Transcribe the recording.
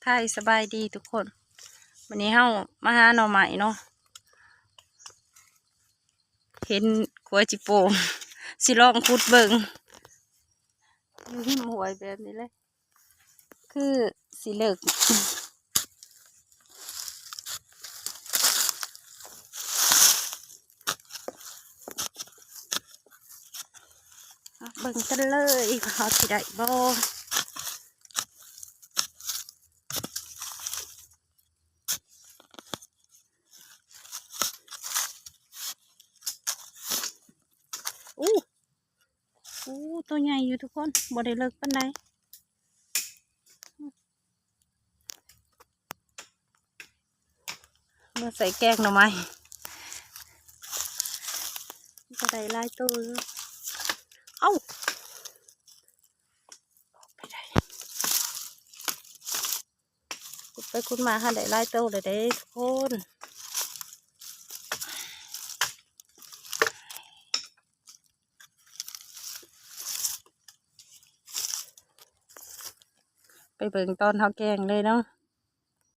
Hi ສະບາຍດີທຸກຄົນ ມື້ນີ້ເຮົາມາຫາໜໍ່ໄມ້ເນາະ ເຫັນຂົວຈິໂປ່ງ ຊິລອງຂຸດເບິ່ງ ຢູ່ຮິມຫ້ວຍແບບນີ້ເລີຍ ຄືຊິເລິກ ເບິ່ງກັນເລີຍວ່າເຮົາຊິໄດ້ບໍ່. ອູ້ ອູ້ ໂຕໃຫຍ່ຢູ່ທຸກຄົນ ບໍ່ໄດ້ເລິກປານໃດ. ມາໃສ່ແກງໜໍ່ໄມ້ ກໍໄດ້ຫຼາຍໂຕຢູ່. ເອົ້າ ອອກໄປໄດ້ ຂຸດໄປຂຸດມາຫາໄດ້ຫຼາຍໂຕເລີຍເດ້ທຸກຄົນ. ໄປເບິ່ງຕອນເຮົາແກງເລີຍເນາະ.